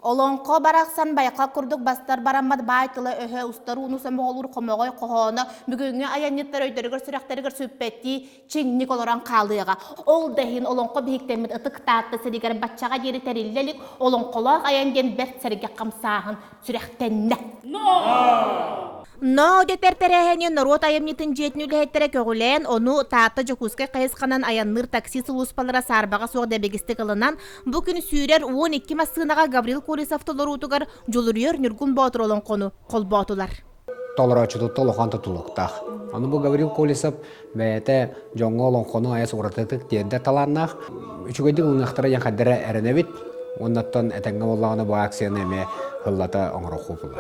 Олоҥхо барахсан байҕал курдук бастар бараммат баай тыла-өһө, устар ууну сомоҕолуур хомоҕой хоһооно бүгүҥҥү айанньыттар өйдөрүгэр-сүрэхтэригэр сүппэттии чиҥник олорон хаалыаҕа. Ол да иһин олоҥхо биһиктэммит ытык Таатта сиригэр баччаҕа диэри тэриллэ илик олоҥхолоох айан диэн бэрт сэргэх хамсааһын сүрэхтэннэ. Ноо дэтэр тэрээһини норуот айымньытын дьиэтин үлэһиттэрэ көҕүлээн, ону Таатта-Дьокуускай хайысханан айанныыр такси сулууспалара саарбаҕа суох дэбигистик ылынан, бу күн сүүрэр 12 массыынаҕа Гаврил Колесов толоруутугар Дьулуруйар Ньургун Боотур олоҥхону холбоотулар. Толорооччутуттан улахан тутулуктаах. Аны бу Гаврил Колесов бэйэтэ дьоҥҥо олоҥхону айас уратытык тиэрдэр талааннаах. Үчүгэйдик ылыныахтара диэн хайдара эрэнэбит. Уоннаттан этэҥҥэ буоллаҕына бу акцияны эмиэ һыллата оҥоруохпут.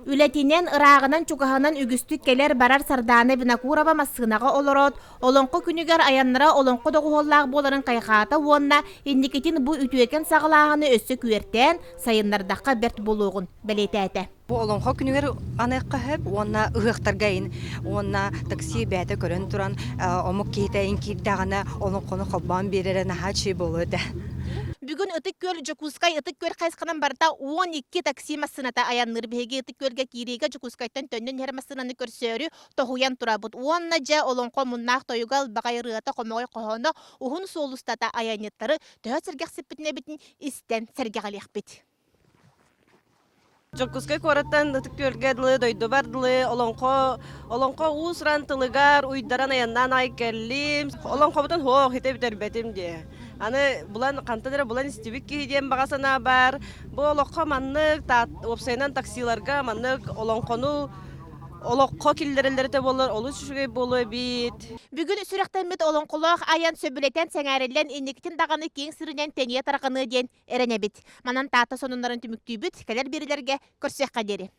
Үлэтинэн, ырааҕынан-чугаһынан үгүстүк кэлэр-барар Сардаана Винокурова массыынаҕа олороот, Олоҥхо күнүгэр айаннара олоҥхо доҕуһуоллаах буоларын хайҕаата уонна инникитин бу үтүөкэн саҕалааһыны өссө күөртээн, сайыннардахха бэрт буолуоҕун бэлиэтээтэ. Бу Олоҥхо күнүгэр аныахха сөп уонна ыһыахтарга ин уонна такси бэйэтэ көрөн туран омук киһитэ ин киирдэҕинэ олоҥхону холбоон биэрэрэ наһаа үчүгэй буолуо этэ. Бүгүн Ытык Күөл Дьокуускай Ытык Күөл хайысханан барыта 12 такси массыыната айанныыр. Биһиги Ытык Күөлгэ киириигэ Дьокуускайтан төннөн иһэр массыынаны көрсөөрү тоһуйан турабыт. Уонна дьэ олоҥхо муннаах тойуга, ылбаҕай ырыата, хомоҕой хоһооно уһун суол устата айанньыттары төһө сэргэхсиппитин эбитин истэн сэргэҕэлиэхпит. Дьокуускай куораттан Ытык Күөлгэ дылы, дойдубар дылы олоҥхо олоҥхо уус-уран тылыгар уйдаран айаннаан аҕай кэллим. Олоҥхобутун һуох итэ бүтэрбэтим диэ. Аны булан хантан эрэ булан истибит киһи диэн баҕа санаа баар. Бу олоххо маннык уопсайынан таксиларга маннык олоҥхону олоххо киллэрэллэрэ буоллар олус үчүгэй буолуо эбит. Бүгүн сүрэхтэммит олоҥхолоох айан сөбүлэтэн сэҥээриллэн инникитин даҕаны киэҥ сиринэн тэнийэ тарҕаныа диэн эрэнэбит. Манан Таатта сонуннарын түмүктүүбүт, кэлэр биэрилэргэ көрсүөххэ диэри.